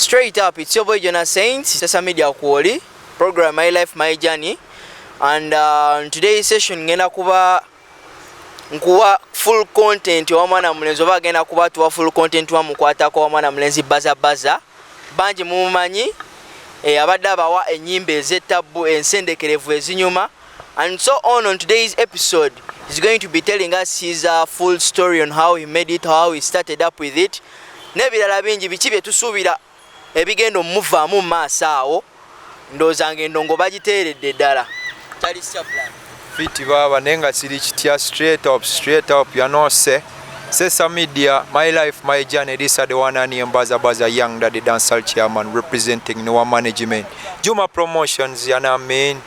Straight up, it's your boy Jonah Saint, Sesa Media Kwoli, program My Life My Journey. And in today's session ngenda kuba nkuwa full content wa mwana mulenzi, oba agenda kuba tuwa full content wa mukwatako wa mwana mulenzi Baza Baza. Bangi mumumanyi, abadde abawa ennyimba ez'ettabbu, ensendekerevu, ezinyuma and so on. On today's episode, he's going to be telling us his full story on how he made it, how he started up with it, n'ebirala bingi, biki bye tusuubira ebigenda omuvaamu mu maaso awo. Ndowooza nga endongo bagiteeredde ddala. Kyali kitya, plan? Fiti baba, naye nga kiri kitya? Straight up, straight up, you know, say Sesa Media, My Life My Journey. This are the one and only Baza Baza, Young Daddy, dancehall chairman, representing Noah Management, Juma Promotions, you know what I mean?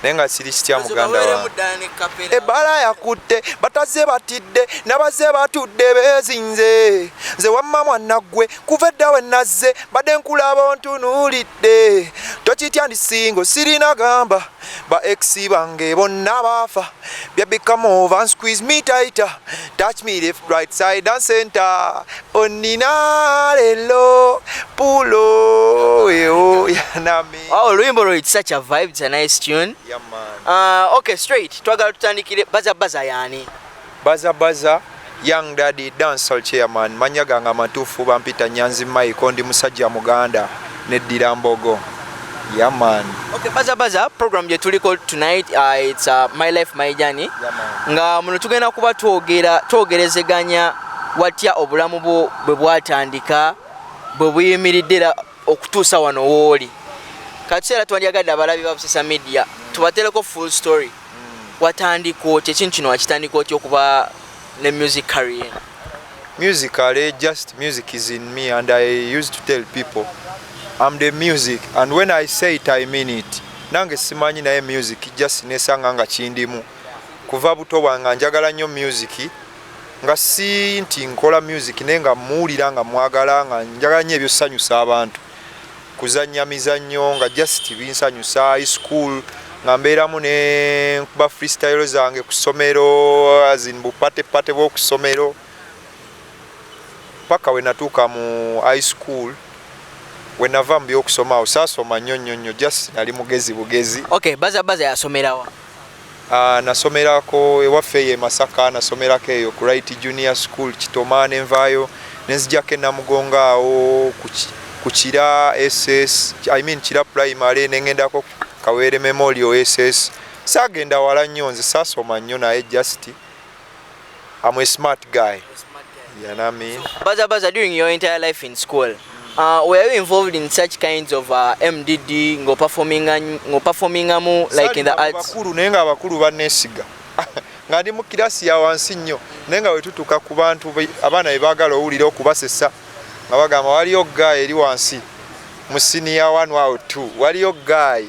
Naye nga kiri kitya, muganda Baweeremu wange? ddala ne kapera. Ebbala yakutte, bataze batidde, nabaze batudde beezinze. Nze wamma mwana ggwe, kuva edda we nazze badde nkulaba ontunuulidde. Tokitya, ndi single, sirina gamba, ba ex bange bonna baafa. Baby, come over and squeeze me tighter, touch me left, right side and center. Onina lelo pulo eo yanami. Oh, oluyimbo lwo, it's such a vibe, it's a nice tune. Yeah, man. Okay, straight twagala tutandikire Baza Baza yaani? Baza Baza, Young Daddy, dancehall chairman. Manya gange amatuufu bampita Nyanzi Michael, ndi musajja Muganda, neddira Mbogo. Yeah, man. Okay, Baza Baza, program gye tuliko tonight, it's My Life My Journey. Yeah, man. Nga muno tugenda kuba twogera, twogerezeganya watya obulamu bwo bwe bwatandika, bwe buyimiridde era okutuusa wano wooli katuseera. Twandyagadde abalabi ba Busesa Media tubatereko full story. Watandika otya ekintu kino? Wakitandika otya okuba ne music career? Musically, just music is in me, and I used to tell people I'm the music, and when I say it, I mean it. Nange simanyi, naye music just nesanga nga kindimu kuva buto bwange. Njagala nnyo music, nga si nti nkola music, naye nga muwulira, nga mwagala, nga njagala nnyo ebyosanyusa abantu, kuzannya mizannyo, nga just binsanyusa. High school nga mbeeramu ne nkuba freestyle zange ku ssomero, as in bupatepate bw'oku ssomero, paka we natuuka mu high school, we nava mu byokusoma. Awo saasoma nnyo nnyo nnyo, just nali mugezi bugezi. Okay, Baza Baza yasomerawa? Nasomerako ewaffe eyo e Masaka, nasomerako eyo ku Right Junior School Kitoma, nenvaayo nenzijako e Namugongo awo ku Kira SS, I mean Kira Primary, nengendako Kawere Memorial SS. Saagenda wala nnyo, nze saasoma nnyo, naye just I'm a smart guy. You know what I mean? Baza Baza, during your entire life in school, were you involved in such kinds of MDD, ng'operformingamu like in the Saali arts? bakulu, naye nga abakulu banneesiga nga ndi mu kirasi ya wansi nnyo, naye nga wetutuuka ku bantu abaana be baagala owulira okubasesa, nga bagamba waliyo guy eri wansi mu senior one awo two, waliyo guy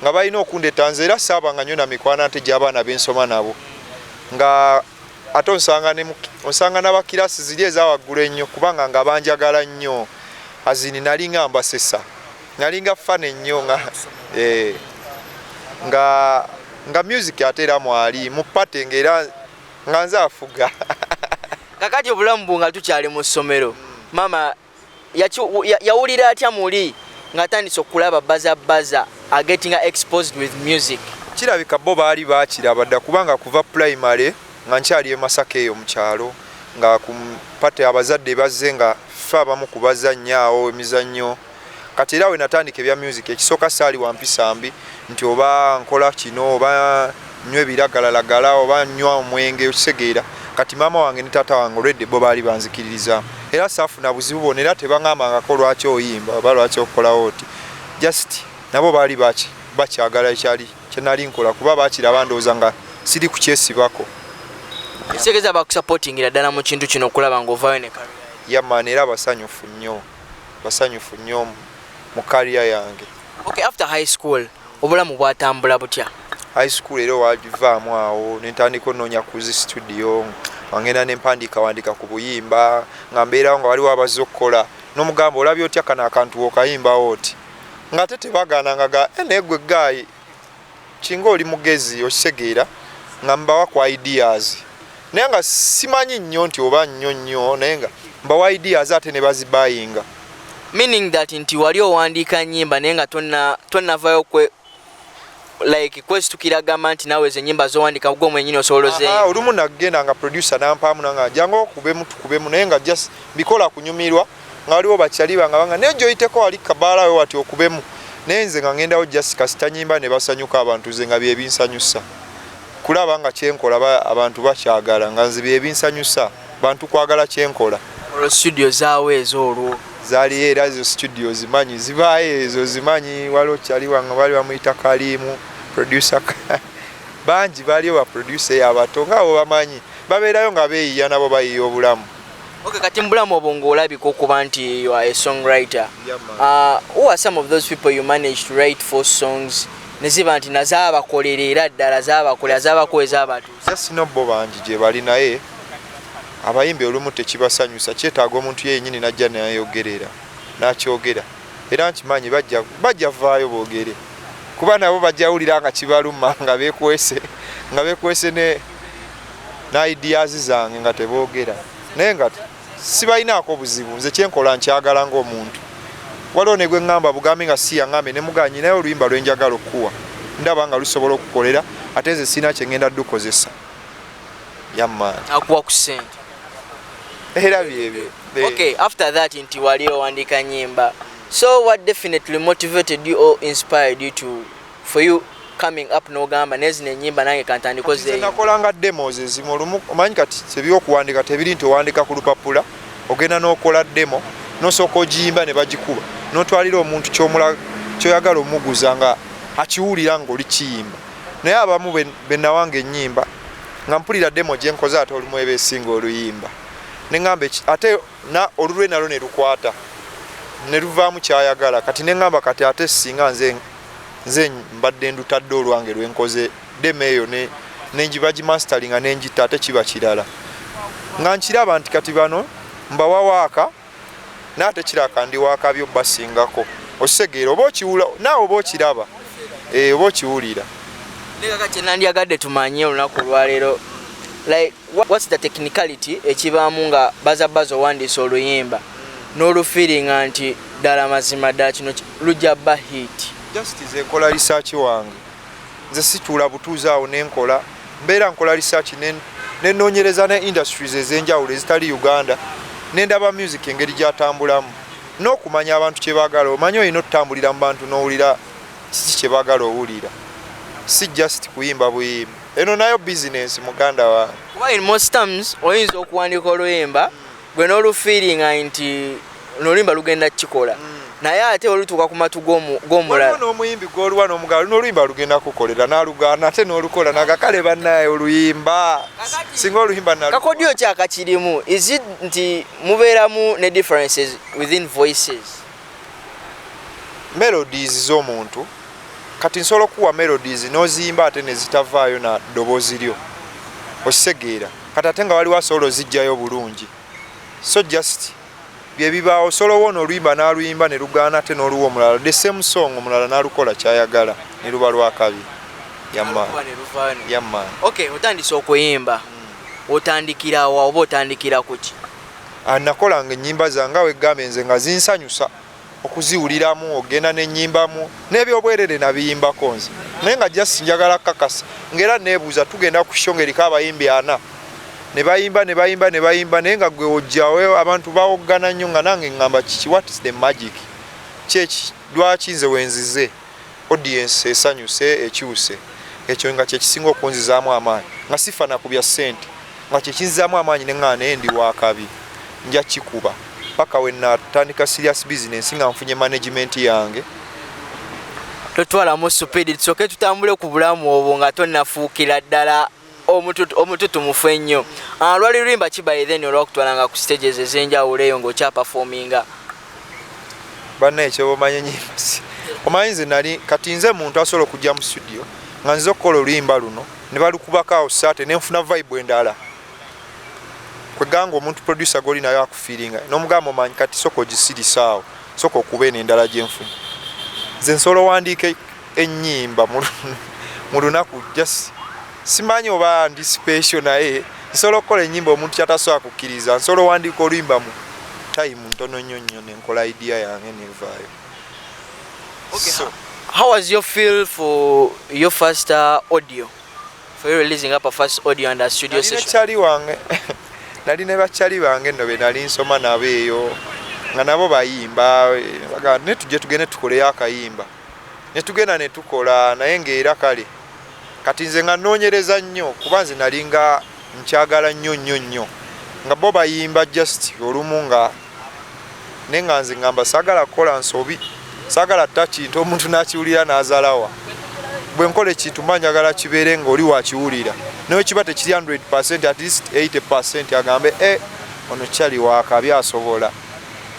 nga balina okundeeta nze. Era saabanga nnyo na mikwano ate gy'abaana bensoma nabo, nga ate onsanga onsanga n'abakirasi ziri eza waggulu ennyo, kubanga nga banjagala nnyo, as in nalinga mbasesa, nalinga funny nnyo, nga music ate era mwali mu party, ngaera nga nze afuga. Kakati obulamu bwo nga tukyali mu ssomero, maama yawulira atya muli ng'atandise okulaba Baza Baza agettinga exposed with music? Kirabika bo baali bakiraba dda, kubanga kuva primary nga nkyali e Masaka eyo mu kyalo, nga ku party abazadde bazze, nga ffe abamu ku bazannya awo emizannyo. Kati era we natandika ebya music, ekisooka saali wampisa mbi nti oba nkola kino, oba nywa ebiragalalagala, oba nywa omwenge, okitegeera? Kati maama wange ne taata wange olwedde bo baali banzikiririza, era saafuna buzibu bwonna, era tebaŋŋambangako lwaki oyimba oba lwaki okolawo oti. Just nabo baali baki bakyagala ekyali kyenali nkola, kuba bakiraba ndowooza nga siri kukyesibako. Ekitegeeza bakusupportingira ddala mu kintu kino okulaba ng'ovaayo ne career? Yeah, man, era basanyufu nnyo, basanyufu nnyo mu career yange. Okay, after high school obulamu bwatambula butya? High school era wagivaamu awo nentandika onoonya ku zi studio, nga ngenda nempandiika wandika ku buyimba, nga mbeerawo nga waliwo abazze okukola, n'omugamba, "Olabye otya kano akantu okayimbawo oti?" Ng'ate tebagaananga ga, "Eh, naye gwe guy kinga oli mugezi," okitegeera? Nga mbawa ku ideas, naye nga simanyi nnyo nti oba nnyo nnyo, naye nga mbawa ideas ate ne bazibayinga. Meaning that nti wali owandiika nyimba naye nga tonnavayo kwe like kwesitukira gamba nti naawe ezo ennyimba zowandika gwe mwenyini osobola ozeeyimba. Olumu nagenda nga producer nampaamu nanga jangu okubemu tukubemu, naye nga just mbikola kunyumirwa, nga waliwo bakyali bange banga naye gyoyiteko wali kabaala we wati okubemu, naye nze nga ngendawo just kasita nyimba ne basanyuka abantu, nze nga byebinsanyusa kulaba nga kyenkola abantu bakyagala, nga nze byebinsanyusa bantu kwagala kyenkola. Olwo studio zaawo ezo olwo zaaliyo, era ezo studio zimanyi zibaayo, ezo zimanyi. Waliwo kyali wange bali bamuyita Kalimu producer, bangi baliyo ba producer abato nga abo bamanyi babeerayo nga beeyiya, nabo bayiya obulamu. Okay, kati mubulamu obwo ng'olabika okuba nti you are a songwriter, who are some of those people you managed to write for songs ne ziba nti nazaabakolera era ddala zaabakolera zaabakuwa ezabatuusa? Sino bo bangi gye bali, naye abayimbi olumu tekibasanyusa, kyetaaga omuntu yenyini najja nayogerera nakyogera, era nkimanyi bajja vaayo boogere, kuba nabo bajja wulira nga kibaluma nga bekwese ne ideas zange nga teboogera, naye nga sibalinaako buzibu. Nze kyenkola nkyagala ng'omuntu. Waliwo ne gwe ŋŋamba bugambi nga si yaŋŋambe ne muganyi, naye oluyimba lwe njagala okukuwa ndaba nga lusobola okukolera, ate nze sirina kye ŋŋenda ddukozesa yammaani. Akuwa ku ssente. Era byebyo. Okay, after that nti wali owandiika nyimba, so what definitely motivated you or inspired you to for you coming up n'ogamba nezino enyimba nange kantandiko? Nze nakolanga demos ezimu olumu, omanyi kati ebyokuwandika tebiri nti owandika ku lupapula, ogenda n'okola demo n'osooka ogiyimba ne bagikuba n'otwalira omuntu kyoyagala omuguza nga akiwulira ng'oli kiyimba. Naye abamu benawanga ennyimba nga mpulira demo gyenkoze, ate olumu eba esinga oluyimba, neŋŋamba ate olulwe nalwo ne lukwata ne luvaamu kyayagala. Kati neŋŋamba kati ate singa nze mbadde ndutadde olwange lwenkoze demo eyo nengiba gimasteringa nengitta, ate kiba kirala, nga nkiraba nti kati bano mbawa waaka, naye ate kiraka ndi waakabyo basingako. Okitegeera oba okiwula naawe oba okiraba, oba okiwulira. Nekaka kyenandyagadde tumanye olunaku olwaleero, like what's the technicality ekibaamu nga baza baza owandiisa oluyimba n'olufeelinga nti ddala mazima ddala kino lujja bba hit? Just nze nkola research wange. Nze situula butuuzi awo nenkola, mbeera nkola research nenoonyereza ne industries ez'enjawulo ezitali Uganda, nendaba music engeri gyatambulamu n'okumanya abantu kye baagala. Omanyi olina otutambulira mu bantu n'owulira kiki kye baagala owulira, si just kuyimba buyimbi. Eno nayo business, muganda wange. Kuba in most times oyinza okuwandika oluyimba gwe n'olufeelinga nti noluyimba lugenda kukikola, naye ate olutuuka ku matu g'omulala. Waliwo n'omuyimbi gw'oluwa n'omugala luno oluyimba lugenda kukolera, n'alugaana, ate n'olukola naga kale bannaye oluyimba singa oluyimba Kakodyo ki akakirimu? Is it nti mubeeramu ne differences within voices? Melodies z'omuntu. Kati nsobola okuwa melodies n'oziyimba ate ne zitavaayo na ddoboozi lyo, okitegeera? Kati ate nga waliwo asobola ozijjayo bulungi. So just byebibaawo, osobola owona oluyimba n'aluyimba ne lugaana, ate n'oluwa omulala the same song, omulala n'alukola kyayagala ne luba lwakabi. Alukuba ne luvaayo Yammaani. Okay, otandise okuyimba, otandikira wa oba otandikira ku ki? Nakolanga ennyimba zange nga wegambye, nze nga zinsanyusa okuziwuliramu, ogenda nenyimbamu n'ebyobwerere nabiyimbako nze, naye nga just njagala kakasa ngaera nebuuza tugenda ku show ng'eriko abayimbi ana ne bayimba ne bayimba ne bayimba, naye nga gwe ojjawo abantu bawoggana nnyo, nga nange ŋŋamba kiki, what is the magic kyeki, lwaki nze wenzize audience esanyuse ekyuse? Ekyo nga kyekisinga okunzizaamu amaanyi, nga sifana ku bya ssente, nga kyekinzizaamu amaanyi, neŋŋaa naye ndi wakabi, nja kikuba paka we natandika serious business nga nfunye management yange. Totwalamu speed, tusooke tutambule ku bulamu obwo nga tonnafuukira ddala omututumufu ennyo. Lwali luyimba ki by then olwakutwalanga ku stages ez'enjawulo eyo ng'okyaperforminga? Bannaye, kyoba omanyi enyimba omanyi nze nali kati nze muntu asobola okujja mu studio nga nziza okukola oluyimba luno ne balukubako awo saate nenfuna vibe endala. Kweganga omuntu producer goli naye akufeelinga n'omugamba omanyi kati soka ogisirisaawo, soka okuba eno endala gyenfunye. Nze nsobola owandiika ennyimba mu lunaku, just simanyi oba ndi special, naye nsobola okukola ennyimba omuntu kyatasobola kukkiriza. Nsobola owandiika oluyimba mu Time ntono nnyo nnyo, nenkola idea yange nevaayo. Okay, So, how was your feel for your first audio, for you releasing up a first audio and a studio nali ne session? Kyali wange, nali ne bakyali bange nno be nali nsoma nabo eyo, nga nabo bayimba. Bagamba ne tujje tugende tukoleyo akayimba, ne tugenda ne tukola. Naye ng'era kale kati nze nga nnoonyereza nnyo, kuba nze nali nga nkyagala nnyo nnyo nnyo, nga bo bayimba just olumu, nga naye nga nze ngamba saagala kukola nsobi, saagala tta kintu omuntu n'akiwulira n'azalawa. Bwe nkola ekintu mba njagala kibeere ng'oli wakiwulira, naye kiba tekiri 100, at least 80 agambe, "E, ono kyali wakabi, asobola."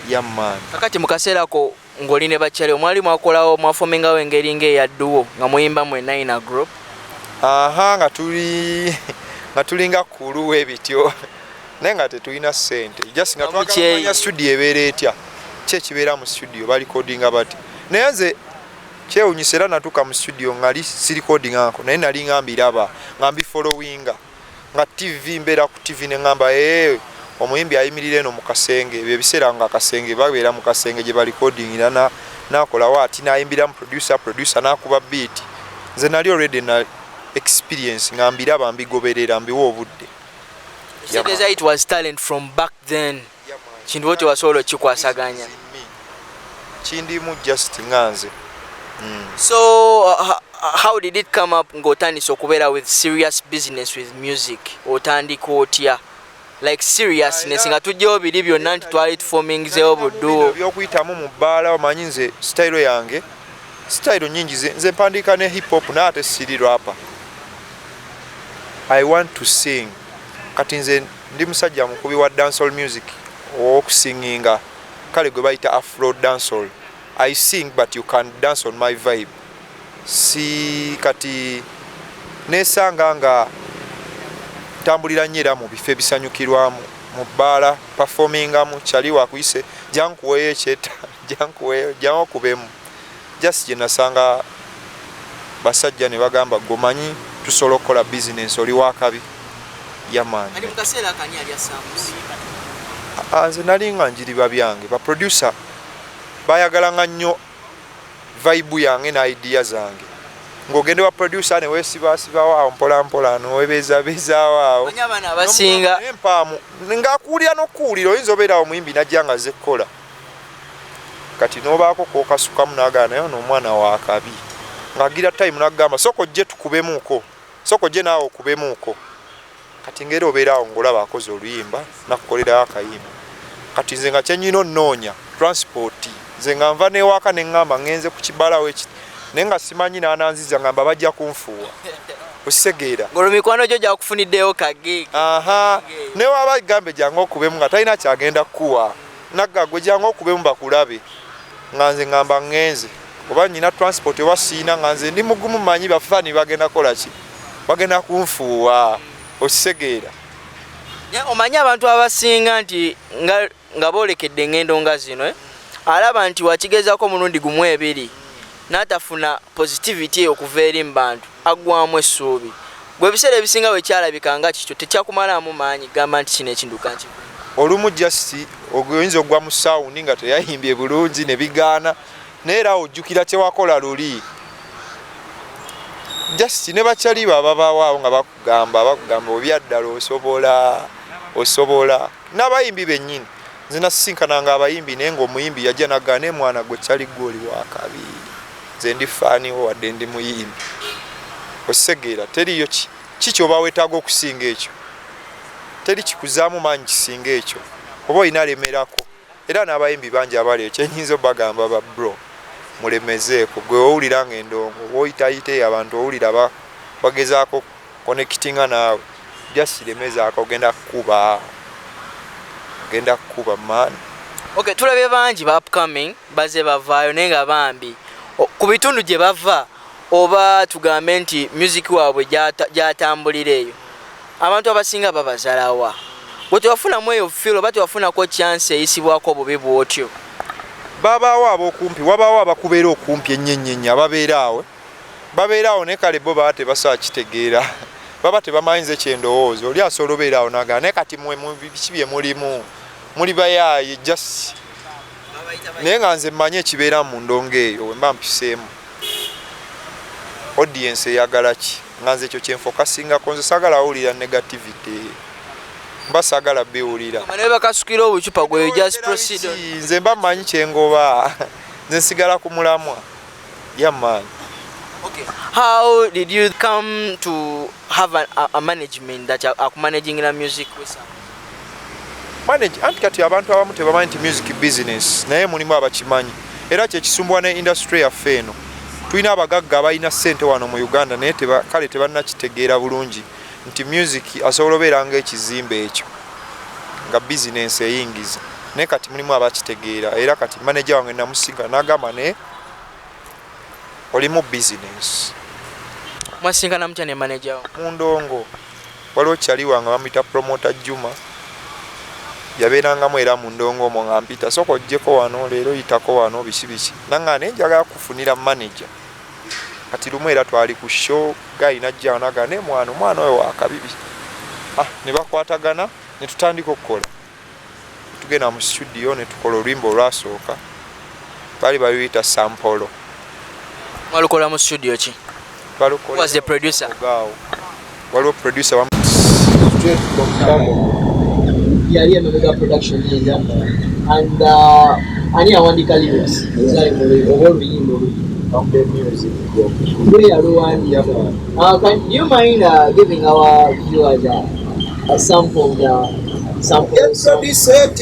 Yammaani. Kakati mu kaseera ko ng'oli ne bakyali, omwali mwakolawo, mwafomingawo engeri ng'eya duo nga muyimba mwenna in a group? Aha, nga tulinga kuluwa ebityo, naye nga tetulina ssente, just nga Nga twagala mukyeyi. kumanya studio ebeera etya, ki ekibeera mu studio, balikodinga bati. Naye nze kyewunyisa, era natuuka mu studio ngali sirikodingako, naye nali nga mbiraba, nga mbifollowinga nga TV, mbeera ku TV neŋŋamba, "Ee, omuyimbi ayimirira eno mu kasenge." Ebyo ebiseera nga akasenge, babeera mu kasenge gye balikodingira, nakolawo ati nayimbira mu producer, producer nakuba beat. Nze nali already na experience, nga mbiraba, mbigoberera, mbiwa obudde. Kitegeeza it was talent from back then, kintu bo tewasobola okikwasaganya. Kindimu just nga nze. So how did it come up ng'otandise okubeera with serious business with music? Otandika otya, like seriousness, nga tujjawo biri byonna nti twali tufomingizeewo budduwo? Byokuyitamu mu bbaala, omanyi nze style yange, style nyingi. Nze mpandiika ne hip hop, naye ate siri rapper. I want to sing. Kati nze ndi musajja mukubi wa dancehall music, owokusinginga, kale gwe bayita afro dancehall. I sing, but you can dance on my vibe. Si kati nesanga nga ntambulira nnyo era mu bifo ebisanyukirwamu, mu bbaala, performingamu. Kyali wakuyise, jankuweeyo ekyeta, jankuweeyo, jankubemu. Just gye nasanga basajja ne bagamba, "Gomanyi tusobola okukola bizinensi, oli wakabi." Yamaani. Kati mu kaseera kani ali asambusi? Nze nali nga njiriba byange. Baproducer bayagalanga nnyo vibe yange ne idea zange. Ng'ogende wa producer ne weesibasibawo awo mpola mpola, nowebeezabeezaawo awo. Manyi abaana abasinga Empaamu ng'akuwulira n'okuwulira, oyinza obeera awo muyimbi najja nga azze kukola, kati n'obaako kokasukamu n'agala, "Naye ono omwana wakabi." Ng'agira time n'agamba, "Sooka ojje tukubemuuko, sooka ojje naawe okubemuuko." Kati ngeri obeera awo ng'olaba akoze oluyimba, nakukolerayo akayimba. Kati nze nga kyenyina onnoonya transport, nze nga nva newaka neŋŋamba ŋŋenze ku kibalawo eki, naye nga simanyi n'ananziza, ngamba bajja kunfuuwa, okitegeera? Ng'olwo mikwano gyo gyakufuniddeyo kagiigi. Aha, ne waba gambe jangu okubemu, nga talina kyagenda kukuwa, nagga gwe jangu okubemu bakulabe. Nga nze ŋŋamba ŋŋenze, oba nyina transport oba siina, nga nze ndi mugumu, manyi bafaani bagenda kukola ki, bagenda kunfuuwa, okitegeera? Naye omanyi abantu abasinga nti nga boolekedde engendo nga zino, eh? Alaba nti wakigezaako omulundi gumu, ebiri, n'atafuna positivity eyo okuva eri mu bantu, aggwamu essuubi. Gwe ebiseera ebisinga bwe kyalabika nga kikyo, tekyakumalaamu maanyi gamba nti kino ekintu kanki? Olumu just oyinza ogwa mu sound nga teyayimbye bulungi ne bigaana, naye era ojjukira kyewakola luli. Just ne bakyali bababaawo awo nga bakugamba obyaddala osobola, osobola. N'abayimbi bennyini, nze nasisinkananga abayimbi, naye ngaomuyimbi yajja naggaa, "Naye mwana gwe kyali gwe oli wakabi, nze ndi faaniwo wadde ndi muyimbi." Okitegeera? Teriyo ki kyoba weetaaga okusinga ekyo, teri kikuzaamu maanyi kisinga ekyo, oba olina lemerako. Era n'abayimbi bangi abali eyo, kyenyinza obagamba, ba bro, mulemezeeko. Gwe owulira nga endongo woyitayita eyo, abantu owulira bagezaako connectinga naawe, just lemezaako, ogenda kukuba, ogenda kukuba man. Okay, tulabye bangi ba upcoming baze bavaayo, naye nga bambi ku bitundu gye bava, oba tugambe nti music waabwe gyatambulira eyo, abantu abasinga babazalawa. Bwe tewafunamu eyo feel, oba tewafunako chance eyisibwako obubi bwotyo? Babaawo ab'okumpi, wabaawo abakubeera okumpi ennyo ennyo ennyo, ababeera awo, babeera awo, naye kale bo baba tebasobola kitegeera, baba tebamanyi nze kyendowooza. Oli asobola obeera awo nagaa, "Naye kati mwe biki bye mulimu?" Muli bayaaye just, naye nga nze mmanyi ekibeera mu ndongo eyo. Wemba mpiseemu, audience eyagala ki? Nga nze ekyo kyenfocusingako. Nze saagala awulira negativity, mba saagala biwulira. Naye bakasukira obucupa, gwe just proceed on. Nze mba mmanyi kyengoba, nze nsigala ku mulamwa yamaani. Okay. How did you come to have a management that akumanaging music with? Manage, anti kati abantu abamu tebamanyi nti music business, naye mulimu abakimanyi. Era kyekisumbwa ne industry yaffe eno. Tulina abagagga abalina ssente wano mu Uganda, naye kale tebannakitegeera bulungi nti music asobola obeera nga ekizimbe ekyo, nga bizinensi eyingiza. Naye kati mulimu abakitegeera. Era kati manager wange namusinga nagamba, naye olimu bizinensi. Mwasinkana mutya ne manager wo? Mu ndongo. Waliwo kyali wange bamuyita Promoter Juma, yabeerangamu era mu ndongo omwo, nga mpita, "Sooka ojjeko wano leero, yitako wano," biki biki. Nanga naye njagala kufunira manager. Kati lumu era twali ku show, guy najja naga, "Naye mwana, omwana oyo wakabibi." Ah, ne bakwatagana ne tutandika okukola. Tugenda mu studio ne tukola oluyimba olwasooka, baali baluyita Sampolo. Mwalukola mu studio ki? Twalukola. Who was the producer? Ogaawo waliwo producer Straight from Congo. Yali emabega production yenda. And ani awandika lyrics zali mu oba oluyimba olwo? Of the music. Gwe yaluwandiika? Do you mind giving our viewers a sample of the sample? Get ready, set.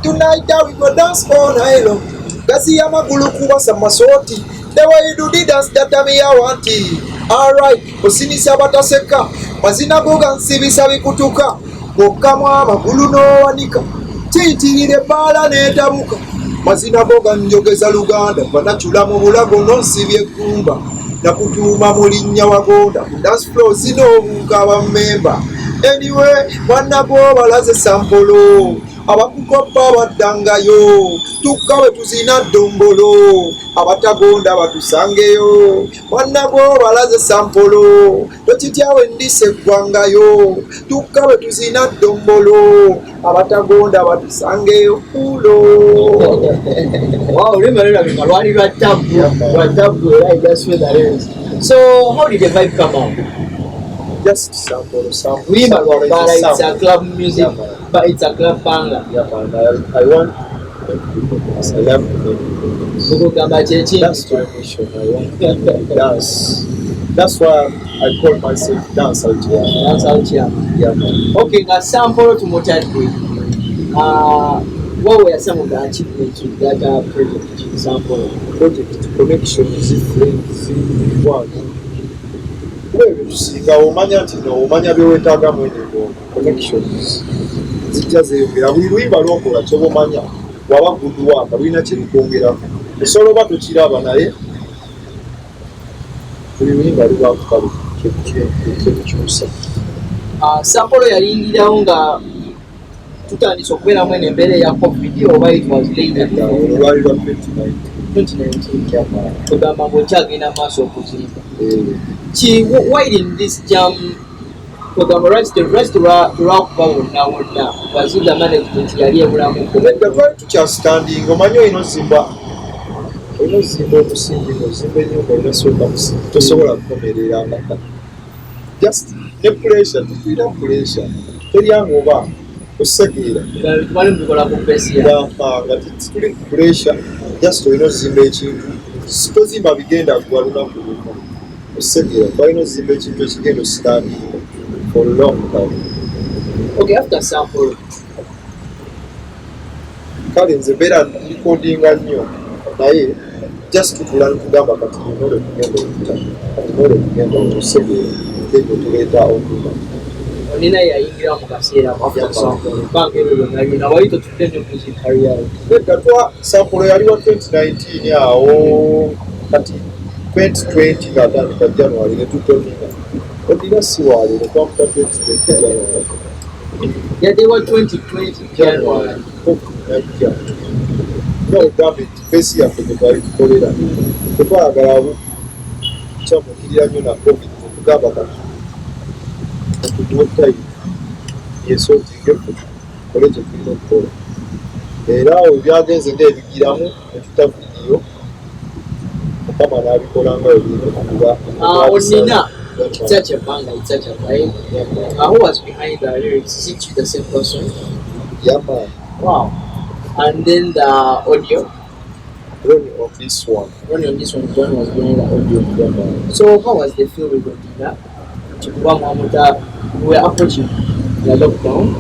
Tonight we go dance all night long. Gazi amagulu kubasa masoti. The way you do the dance, that me I want it. Alright, osinisa abataseka. Mazina go gansibisa bikutuka. Bw'okkamu amagulu n'owanika. Kiyitirira ebbaala n'etabuka. Mazina go ganjogeza Luganda. Vanacula mu bulago n'onsibya eggumba. Nakutuuma mu linnya wagonda. Ku dance floor zino obuuka bammemba. Anyway, mwana gw'obalaze sampolo. Abakukopa baddangayo, tukka bwe tuzina ddombolo, abatagonda batusangeyo. Mwana gw'obalaze sampolo, tokityawe ndisa eggwangayo, tukka bwe tuzina ddombolo, abatagonda batusangeyo kulo. Wow, oluyimba lulabika lwali lwa tabu, lwa tabu, era I just feel the lyrics. So how did the vibe come out? Just sample, sample. Luyimba lwa Sample is bbala, it's a sample. club music, Yeah, man. but it's a club banger. Yeah, man. I want to make people dance. I love to make people dance. Okugamba kyeki? That's my mission. I want to dance. That's why I call myself Dance Out Here. Dance out here. Yeah, man. Okay, nga sample tumutadde. What were some of the achievements with that project, sample? Project connections, friends, mikwano. Kuba ebyo tusinga omanya nti no omanya bye weetaaga mwene ngoma. Connections zijja zeeyongera buli luyimba lwokola. Kyoba omanya waba good work lulina kye lukwongerako, osobola oba tokiraba, naye buli luyimba lubaako kale kyelukyusa. Sample yalingirawo nga tutandise okubeeramu eno embeera eya COVID, oba it was later? Olwo lwali lwa 2019. 2019, kugamba ng'okyagenda maaso okuzimba ki? Why didn't this jam, kugamba lwaki telwakuba wonna wonna? Was it the management yali ebulamu? Nedda, twali tukyastandinga. Omanyi olina ozimba omusingi, ngaozimba ennyumba olina sooka musingi, tosobola kukomerera nga just ne pressure. Tetulina pressure, teryanga oba osegeera. Twali mubikola ku pace ya Nga tuli ku pressure, just olina ozimba ekintu, tozimba bigenda gwa lunaku lumu, osegeera. Twalina ozimba ekintu ekigenda ostandinga for long time. Okay, after sample? Kale nze mbeera recordinga nnyo, naye just tutula netugamba kati nole tugenda okuta, kati nole tugenda okusegeera, then netuleeta okuma. Olina yayingira mu kaseera ako after sample, ebbanga eryo lyonna lyonna wali totudde nnyo music career? Nedda, twa sample yali wa 2019 awo. Kati 2020 ngaatandika January netutonina odira, si waleero, twamuta 2020 January. Yadde wa 2020 January? Najja nga ogambe nti pace yaffe gye twali tukolera tetwayagala kyamukirira nnyo na COVID. Netugamba kati tutuwe time yesortinge ffe. Tukole kye tulina okukola. Era awo byagenze ng'ebigiramu ne tuta vidiyo, Mukama n'abikola nga bwe birina okuba. Onina, it's such a banger, it's such a vibe. Who was behind the lyrics? Is it you, the same person? Yeah, man. Wow. And then the audio? Ronnie on this one. Ronnie on this one, John was behind the audio. Yeah, man. So how was the feel with Odina? Kikuba mwamuta, we were approaching the lockdown.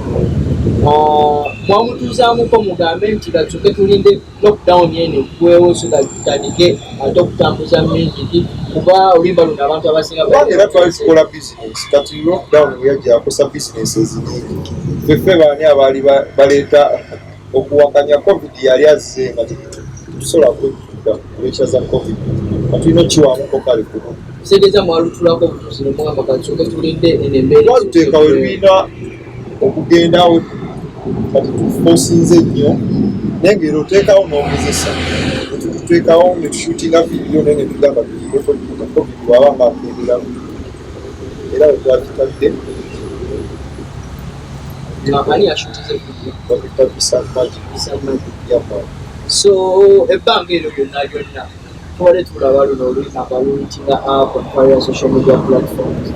Mwamutuuzaamuko mugambe nti kasooke tulinde lockdown eno eggwewo so that tutandike ate okutambuza music, kuba oluyimba luno abantu abasinga Kubanga era twali tukola bizinesi. Kati lockdown bwe yajja, yakosa bizinesi nyingi. Ffeffe baani abaali baleeta okuwakanya COVID? Yali azze nga tetusobola kwekuda pressure za COVID, nga tulina okiwamuko kale kuno. Kitegeeza mwalutulako obutuuzi ne mugamba kasooke tulinde eno embeera. Twaluteeka we lulina okugendawo. Kati tufosinze nnyo, naye ngaera oteekawo n'ogezesa. Netututeekawo netushutinga vidiyo, naye netugamba tulindeko COVID bwaba nga agenderamu, era we twakitadde. Ani yashutiza video? Bamwita Bisan Magic. Bisan Magic. Yama. So ebbanga eryo lyonna lyonna tubadde tulaba luno oluyimba nga lulitinga up on various social media platforms,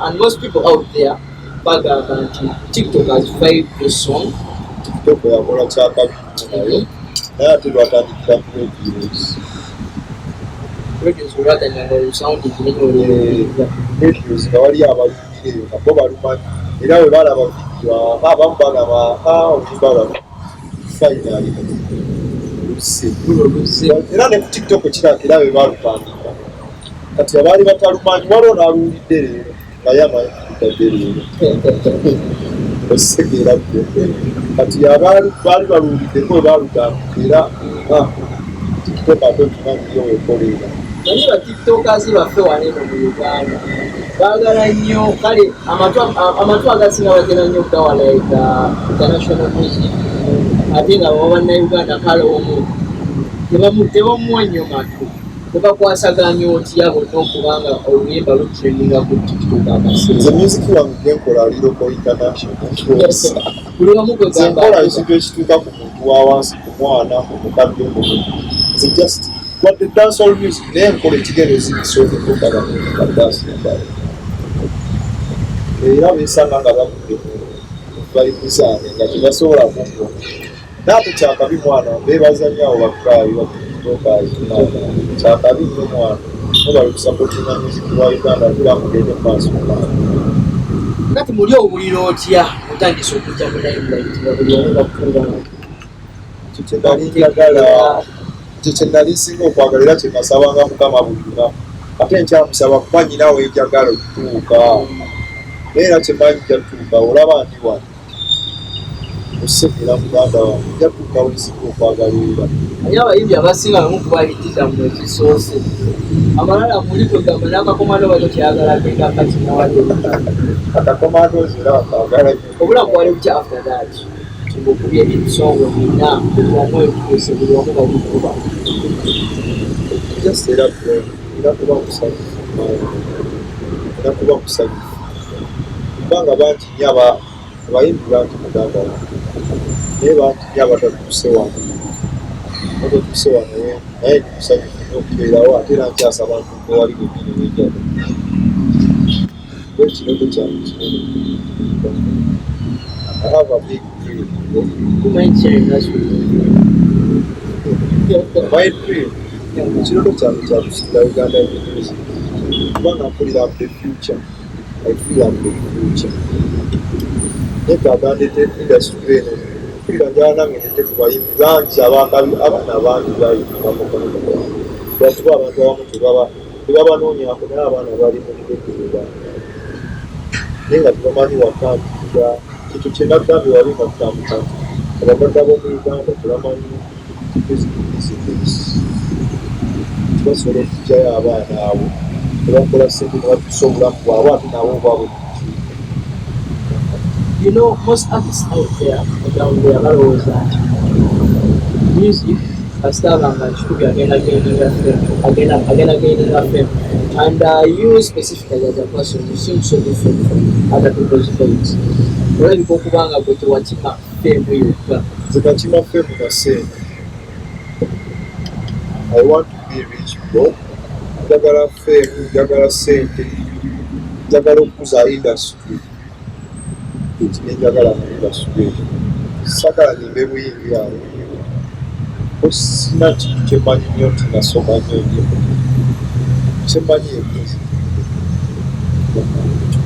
and most people out there bagamba nti TikTok has vibed the song. TikTok yakola kyakabi nayo, naye ate lwatandikira ku radios. Radios olwatandika nga sounding nenyo. Radios nga waliyo abalumbira eyo nga bo balumanyi, era bwe balaba vidiyo abamu bagamba, oluyimba lwano finally luzze." Luno luzze. Era ne ku TikTok kiraka, era bwe balutandika. Kati abaali batalumanyi, waliwo n'aluwulidde leero nga ye amanyi lutadde leero, ositegeera ggwe. Kati abaali baali baluwuliddeko bwe balutandika, era TikTok ate okimanyi yo wekoleera. Naye ba TikTokers baffe wano eno mu Uganda baagala nnyo, kale amatu agasinga batera nnyo okugawa like international music, ate nga baba bannayuganda kale omu tebamuwa nnyo matu. Tebakwasaganya otya bonna okubanga oluyimba lutrendinga ku TikTok akaseera? Nze music wange gwenkola ali local, international. Buli wamu. Nze Kwegamba nkola ekintu ekituuka ku muntu wa wansi, ku mwana, ku mukadde, ku muntu. Nze just wadde dancehall music, naye nkola ekigendo ezibisa okutuuka badansi endala, era besanga nga bavudde mu vibe zange nga tebasobola kungoba. Naye ate kyakabi mwana, beebaza nnyo abo bakaayi baTikTokers. Kyakabi nnyo mwana, mubali kusupportinga music wa Uganda, ate bamugende mu maaso. Kati muli owulira otya otandise okujja mu limelight nga buli wamu bakuba? Ekyo kye nali njagala, ekyo kye nali nsinga okwagala, era kye nasabanga Mukama buli lunaku, ate nkyamusaba, kuba nyina wenjagala okutuuka, naye era kyemanyi nja tutuuka. Olaba ndi wano osekera muganda wange, nja tutuuka wensinga okwagala era. Naye abayimbi abasinga bamu kuba hit zammwe ezisoose, amalala muli kwegamba n'akakomando bato kyayagala agenda kati nawali. Akakomandozi era bakaagala nnyo. Obulamu bwali butya after that, ng'okubye ebisongo bina, buli wamu etuuse, buli wamu babikuba? Just era era kuba musanyufu, era kuba musanyufu, kubanga bangi nnyo abayimbi bangi muganda wange, naye bangi nnyo abatatuuse wano, batatuuse wano. Naye ndi musanyufu nnyo okubeerawo, ate era nkyasaba ntuuke wali wennyini wenjagala, kuba ekirooto kyange kinene. I have a big dream. You mind sharing us with My dream, ekirooto kyange kyakusinga Uganda music, kubanga mpulira I'm the future. I feel I'm the future. Neetaaga ndete industry eno. Mpulira njagala nange ndete ku bayimbi bangi abakabi. Abaana bangi bayimba, lwakuba abantu abamu tebabanoonyako, naye abaana bali mu radio Uganda, naye nga tebamanyi watandikira. Ekyo kye nagambye wali nga tutandika nti abagagga b'omu Uganda tebamanyi music business, tibasobola okugyayo abaana abo tebakola sente ne batuusa obulamu bwabwe, ate nabo bwabwe. You know, most artists out there, down there, balowooza nti music kasita aba nga kikubi agenda gaininga fame, agenda gaininga fame. And you specifically as a person, you seem so different from other people's faves. Olabika okuba nga gwe tewakima Fame yokka? Nze nakima fame na sente. I want to be rich, bro. Njagala fame, njagala sente, njagala okukuza industry. Ekyo njagala mu industry, sagala nyimbe buyimbi awo. Sina kintu kyemmanyi nnyo nti nasoma nnyo nnyo, kyemmanyi ye music.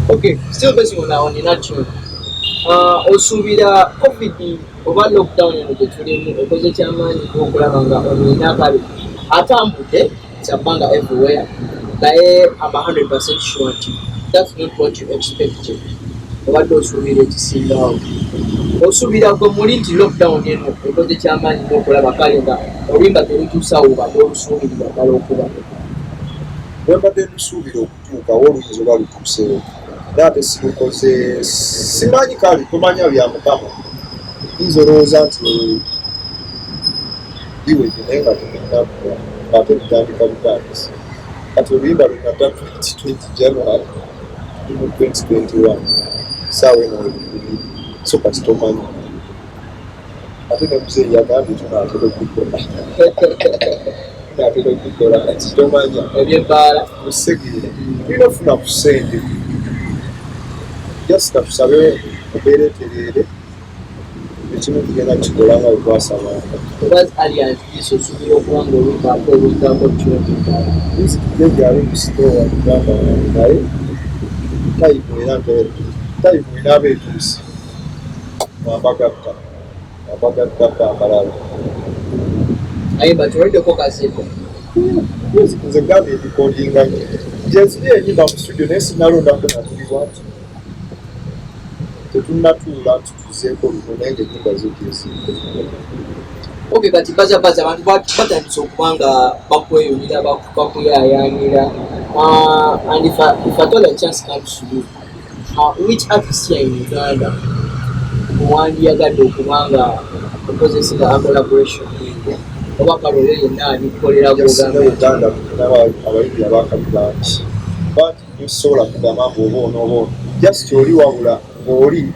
Okay, still basing on that tune, osuubira COVID oba lockdown eno gye tulimu ekoze kyamaanyi okulaba nga omulina akabi atambudde kyabbanga everywhere, naye am 100% sure nti that's not what you expected. Obadde osuubira ekisingawo. Osuubira gwe muli nti lockdown eno ekoze kyamaanyi n'okulaba kale nga oluyimba terutuusawo obadde olusuubirira ddala okuba? Bwe mbadde nsuubira okutuukawo, oluyinza oba lutuusewo, naye ate sirukoze, simanyi. Kale tomanya bya Mukama, yinza olowooza nti biwedde naye nga tebinnaggwa, ng'ate bitandika butandisi. Kati oluyimba lwe nata 2020 January, tuli mu 2021, saawa eno webikubiri, so kati tomanyi. Ate ne muzeeyi yagambye tunaatera okubikola, tunaatera okubikola, kati tomanya. Ebyebbaala. Musegere tulina okufuna ku ssente, just tusabe embeera etereere, ekimu tugenda kukikola nga bwe twasabanga. Oba alias this, osuubira okuba nga oluyimba ate oluddako tune endala? Music gyali mu store muganda wange, naye time era time enaaba etuuse mwambagatta mwambagattako akalala. Naye batuladdeko kaseko. Music nze gambye ndikodinga nnyo, gyenziri enyimba mu studio, naye sinalondako natuliwa nti tetunnatuula nti tuzeeko luno, naye nga ennyimba zo gyeziri. Okay, kati bazabaza abantu batandise okuba nga bakweyunira, bakuyayanira. And if at all a chance comes to you, which artist here in Uganda wandiyagadde okuba nga okozesinga a collaboration with, oba kale oyo yenna alikukolera? Jasinga gwogamba? Uganda tulina abayimbi abakabi bangi bangi nnyo, sobola kugamba mbu oba ono oba ono, just oli wabula ng'oli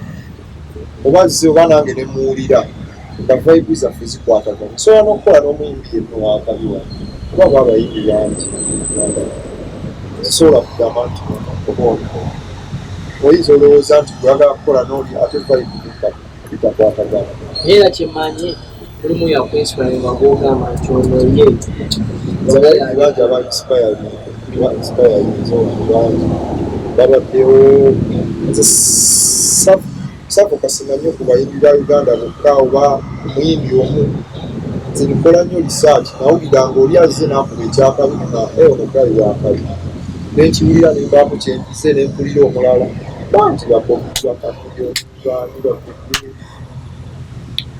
oba zze oba nange ne muwulira nga vibe zaffe zikwatagana, nsobola n'okukola n'omuyimbi yenna owakabi wano, kuba ba abayimbi bangi Uganda. Sisobola kugamba nti ono oba ono. Oyinza olowooza nti gweyagala kukola n'oli, ate vibe bitakwatagana. Naye era kyemmanyi mulimu yakwinspiringa gwogamba nti ono ye. Abayimbi bangi aba inspirinze bangi babaddewo. Nze safokasinga nnyo ku bayimbi ba Uganda bokka oba ku muyimbi omu. Nze nkola nnyo research, nawulira nga oli azze n'akuba ekyakabi nga ono gali wakabi, nenkiwulira nembaako kyenjize, nempulira omulala. Bangi bakamulyobaani bakugu,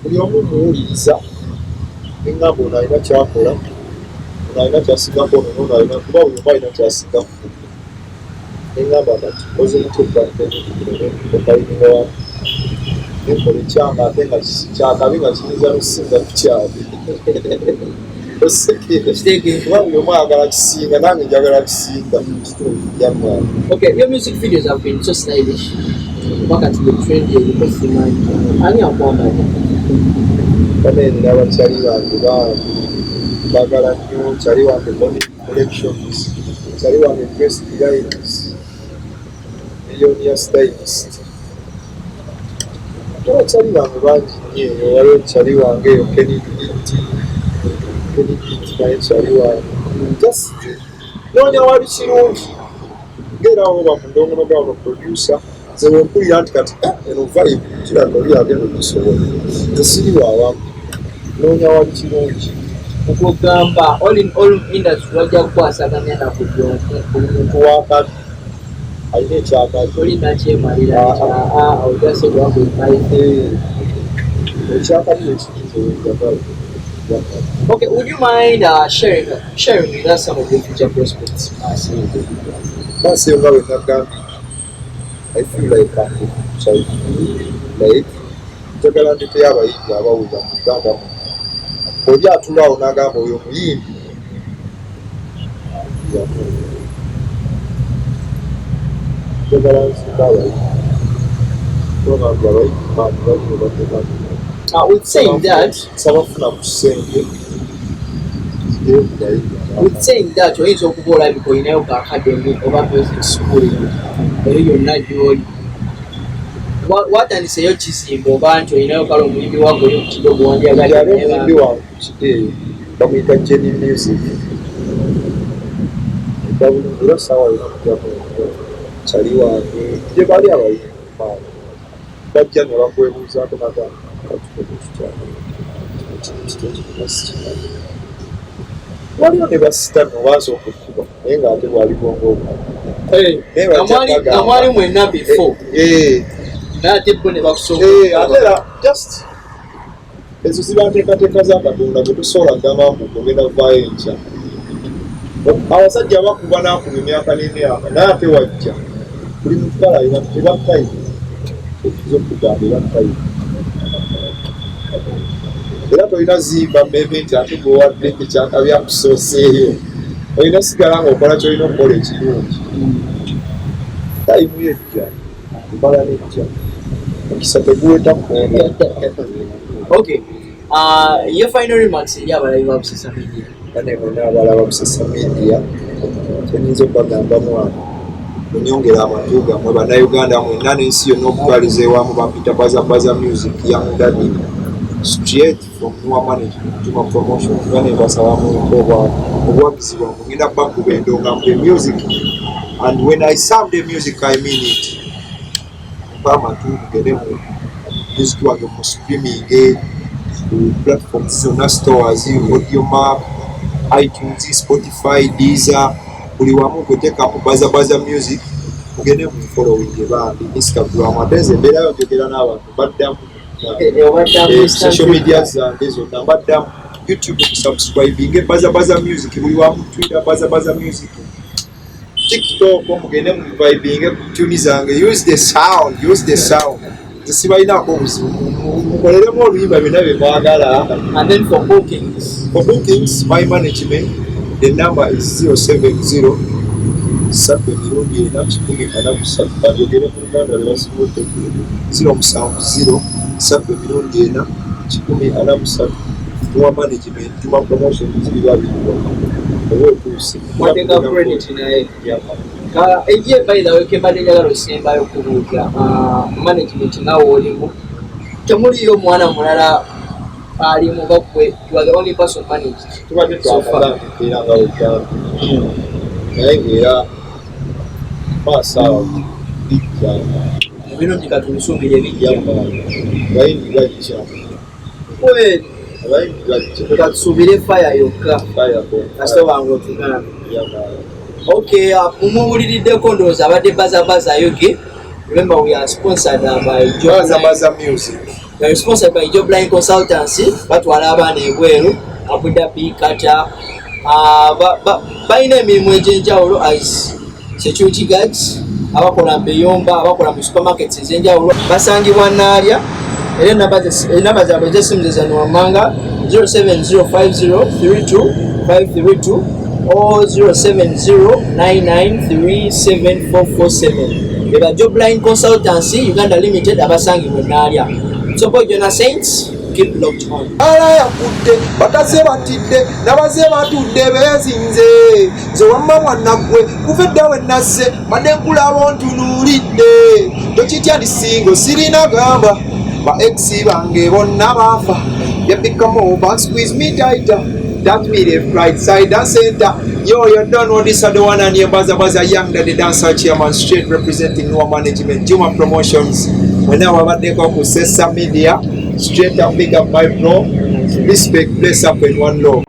buli omu muwuliriza neŋŋamba ono alina kyakola, ono alina kyasingako ono, nono alina, kuba buli omu alina kyasinga ku munne. Neŋŋamba kati nkoze ntya okugatta ebintu bino nebikombayininga wamu nenkola ekyanga ate nga kyakabi nga kiyinza nokusinga ku kyabwe. Osekeera, kuba buli omu ayagala kisinga, nange njagala kisinga yammwe. Okay, your music videos have been so stylish. Paka to the trend eriko simanyi. Ani akwambadde? Bane nina bakyali bange bangi bagala nnyo, kyali wange Bonny Collections, kyali wange Grace Designs, Millionaire Stylist, ate bakyali bange bangi nnyo eyo. Waliwo kyali wange eyo Kenny Beat, Kenny Beat naye kyali wange. Just noonya wali kirungi ngaera awo bamundongono gawano producer. Nze wempulira nti kati eno vibe kiraga oli agenda okusobola, nze siri wawamu, noonya wali kirungi. Okugamba all in all industry wajja kukwasaganya na buli omu. Buli muntu wakabi alina ekyakabi. Oli nakyemalira nti aa ojase gwagwe. Ekyakabi ekiyinza wenjagala. Okay, would you mind sharing with us some of your future prospects? Maaso eyo nga bwe nagambye, I feel like I'm the future. Like njagala ndeteyo abayimbi abawulira mu Uganda muno, oli atulaawo n'agamba oyo muyimbi yamu. Njagala nzimba abayimbi. Kubanga abayimbi bali badde. With saying that, Sabafuna ku ssente zigeyo ku bayimbi. With saying that, oyinza okuba olabika olinayo ka academy oba music school eyo yonna gy'oli. Watandiseyo kizimba oba nti olinayo kale omuyimbi wagwe oli ku kidogo wandyagadde? Yali omuyimbi wange ku kideeyo, bamuyita Jenny Music. Era era saawa yona kujjako kyali wange gye bali abayimbi maani bajja ne bakwebuuzaako, nagamba katukole tutya, kino. Waliwo ne basita no basooka okukuba, naye ng'ate bwali bwongo obwo. Naye Nga bajja nga mwali bagamba. mwenna before, naye ate bo ne bakusooka. Ate era just ezo ziba nteekateeka za Katonda, bwe tusobola kugamba mbu ogenda kuvaayo enkya. Abasajja bakuba n'akuba emyaka n'emyaka, naye ate wajja buli muntu kale alina eba time ezokugamba, eba time. Era tolina zimba mmeme nti ate gwewadde ekyakabi akusooseeyo. Olina sigala ng'okola kyolina okukola ekirungi. Time yejja, embala nejja, omukisa teguweta kuona. Okay, your final remarks eri abalabi ba Busesa Media. Bane bonna abalaba Busesa Media, kyenyinza okubagamba, mwana munyongera amatu gammwe, Bannayuganda mwenna n'ensi yonna okutwaliza ewamu. Bampita Baza Baza Music, Young Daddy, straight from Noah Management, Juma Promotion. Bane basaba mumpe obuwagizi bwammwe. Ngenda bakuba endonga mpe music, and when I serve the music, I mean it. Mpa amatu, mugende mu music wange, mu streaming ku platforms zonna, stores, Audiomack, iTunes, Spotify, Deezer, buli wamu kweteekamu Baza Baza Music. Mugende mu following bambi Instagram. Ate nze mbeerayo njogera n'abantu, baddamu. Social media zange zonna mbaddamu. YouTube subscribing, Baza Baza Music buli wamu, Twitter Baza Baza Music, TikTok mugende mu vibing ku tune zange. Use the sound, use the sound. Nze sibalinaako obuzibu, mukoleremu oluyimba byonna bye mwagala. And then for bookings? For bookings, my management, the number is 070 3 4 143. Banjogere mu Luganda lwe basinga otegeera. 070 3 4 143. Tuwa management, tuma promotion, ziri babiri oba otuuse. Mwateeka credit naye. Ka ejje, by the way, kembadde njagala osembayo kubuuza, management nga woolimu, temuliyo mwana mulala alimu bagwe? You are the only person managed? Tubadde twakatandika era nga wegambye, naye ngaera maaso awo bijja. Ebirungi katubisuubire bijja. Abayimbi bajja. Well, Abayimbi bajja. katusuubire fire yokka. Kasita wange otugambe. Okay, mumuwuliriddeko, ndowooza abadde Baza Baza Yogi. Remember, we are sponsored by Job Baza Line. Baza Music. We are sponsored by Job Line Consultancy. Batwala abaana ebweru, Abu Dhabi, Qatar. Balina emirimu egy'enjawulo as security guards, abakola mu biyumba, abakola mu supermarkets ez'enjawulo. Basangibwa Naalya, era enamba zaabwe ez'essimu ze zano wammanga: 0705032532 or 0709937447. Beba Job Line Consultancy Uganda Limited, abasangibwa Naalya. So boy Jona Saints, keep locked on. Ala yakudde, bataze batidde, nabaze batudde beezinze. Nze wamma mwannaggwe, kuva edda we nazze badde nkulaba ontunuulidde. Tokitya, ndi single, sirina gamba. Ba ex bange bonna baafa. Baby, come over, squeeze me tighter. Touch me left, right, side and center. Yo, you don't know this are the one and Baza Baza Young the dancer chairman, straight representing Noah Management, Juma Promotions. Whenever babaddeko ku Sesa Media, straight up, big up my bro. Respect, bless up in one love.